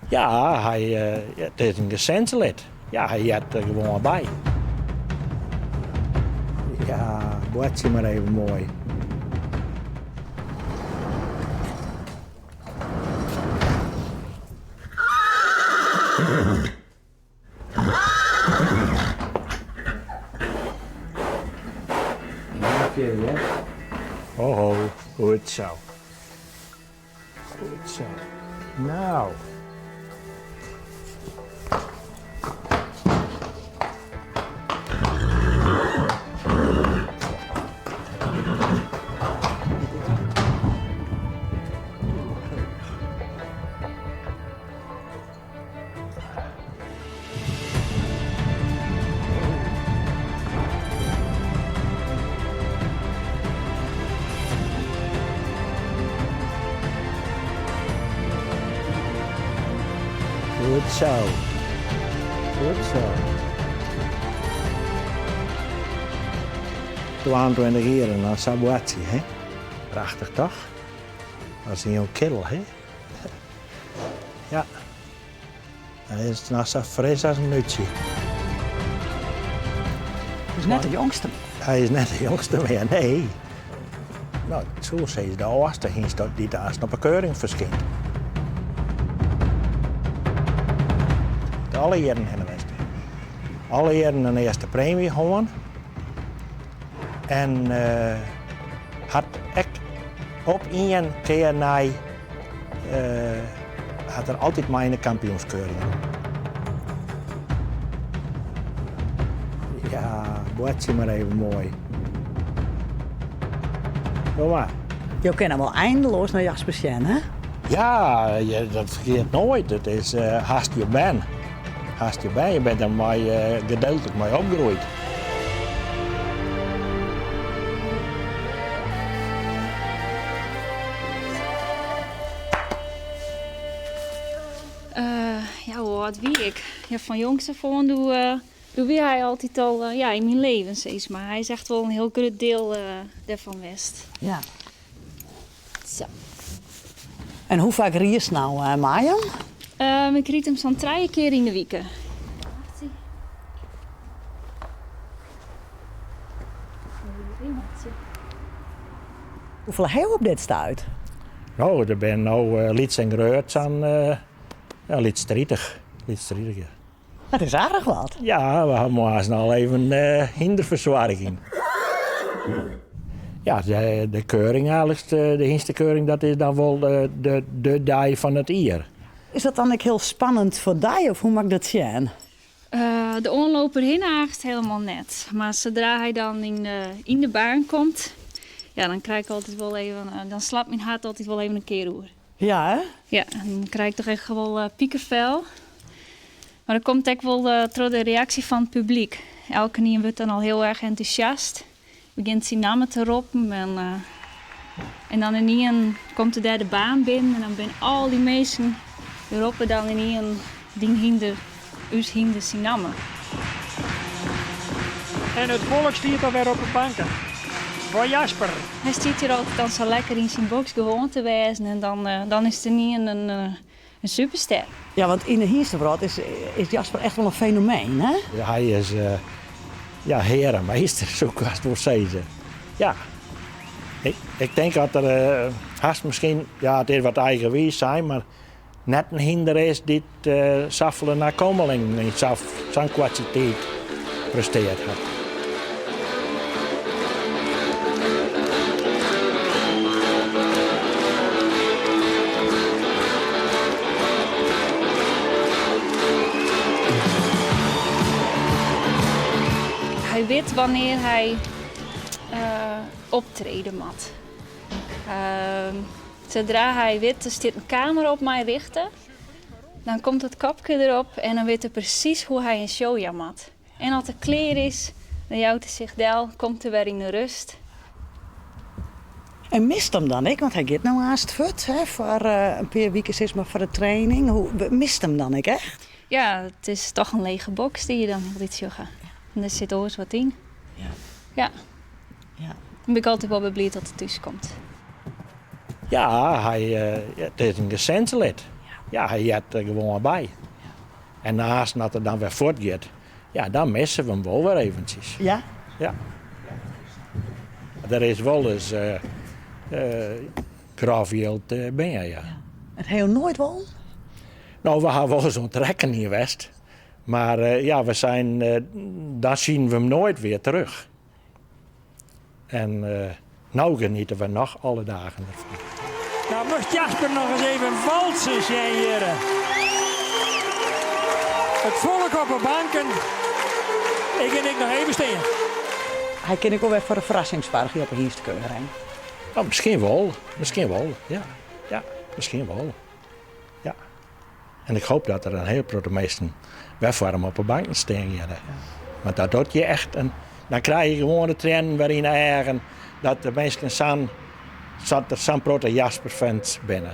Ja, hy, it is in gesinslid. Ja, hy heart der gewoan by. Ja, boartsje mar even moai. Ho ho, goed zo. Goed zo. Nou. Goed zo. Goed zo. 22 jier en dan sa boartsje, hè? Prachtich toch? Dat is in jong kerel, hè? Ja. Dan is it noch sa fris as in nútsje. Hy is net de jongste mear. Hy is net de jongste mear, nee. No, ik soe sizze de âldste hynst dy't aanst op 'e keuring ferskynt. Alle jierren hinne west. Alle jierren in earste preemje hân. En hat ek op ien kear nei hat er altyd mei yn de kampioenskeuring rûn. Ja, boartsje mar even moai. Kom mar. Jo kinne wol eindeloas nei Jasper sjen, hè? Ja, dat ferkeart noait. It is hast je bern. Hast je bern, je bent der mei gedeeltlik mei opgroeid. Ja, hoe âld wie ik? Ja, fan jongs af oan doe, doe wie hy altyd al ja, yn myn leven, sis mar. Hy is echt wol in hiel grut diel dêrfan west. Ja. Sa. En hoe faak riedst no mei him? Ik ryd him sa'n trije kear yn de wike. Hoefolle ha jo op dit stuit? No, der binne no lyts en grut sa'n ja, lyts 30. Lyts 30, ja. Dat is aardich wat. Ja, we ha moarns al even hynderfersoarging. Ja, de keuring eigenlijk, de hynstekeuring, dat is dan wol de dei fan it jier. Is dat dan ek hiel spannend foar dy of hoe moat ik dat sjen? De oanloop derhinne eigentlik helemaal net. Mar sadra hy dan yn de baan komt, ja, dan krij ik altyd wol even, dan slacht myn hert altyd wol even in kear oer. Ja, hè? Ja, dan krij ik toch echt wol pikefel. Mar dat komt ek wol troch de reaksje fan it publyk. Elkenien wurdt dan al hiel erch entûsjast, begjint syn namme te roppen en, en dan ynienen komt er dêr de baan binnen en dan binne al dy minsken, dy roppe dan ynienen dyn hynder, ús hynder syn namme. En it folk stiet alwer op 'e banken. Foar Jasper! Hy stiet hjir altyd dan sa lekker yn syn boks gewoan te wêzen en dan, dan is it ynienen in In superster. Ja, want yn de hynstewrâld is is Jasper echt wol in fenomeen, hè? Hy is ja, hear en meester, soe ik hast wol sizze. Ja. Ik tink dat der hast miskien, ja, it is wat eigenwiis sein, mar net in hynder is dy't safolle nakommelingen yn sa'n koarte tiid presteard hat. Hy wit wannear hy optrede moat. Sadra hy wit der stiet in kamera op my richte, dan komt dat kopke derop en dan wit er presys hoe hy in show jaan moat. En as er klear is, dan jout er sich del, komt er wer yn 'e rust. En mist him dan ek, want hy giet no aanst fuort hè, foar in pear wiken sis mar foar de training. Hoe, mist him dan ek echt? Ja, it is toch in lege boks dy't je dan hieltyd sjogge. En der sit oars wat yn. Ja. Ja. Ja. Dan bin ik altyd wol wer bliid dat er thús komt. Ja, hy, it is in gesinslid. Ja, hy heart der gewoan by. En naast dat er dan wer fuortgiet, ja, dan misse we him wol wer eventsjes. Ja? Ja. Der is wol ris grof jild bean, ja. It ha jo noait wollen? No, we ha wolris oan it rekkenjen west. Mar ja, we zijn, dan zien we hem nooit weer terug. En no genieten we noch alle dagen derfan. Nou moast Jasper noch ris even walsen sjen hjirre. It folk op 'e banken. Ik gean ek noch even stean. Hy kin ek wol wer foar de ferrassing soargje op 'e hynstekeuring. Oh, miskien wol, miskien wol, ja. Ja, miskien wol. Ja. En ik hoop dat der in hiel protte minsken wer foar him op 'e banken stean geane. Want dat docht je echt in, dan krije je gewoan de triennen wer yn 'e eagen dat de minsken sa'n, dat der sa'n protte Jasper-fans binne.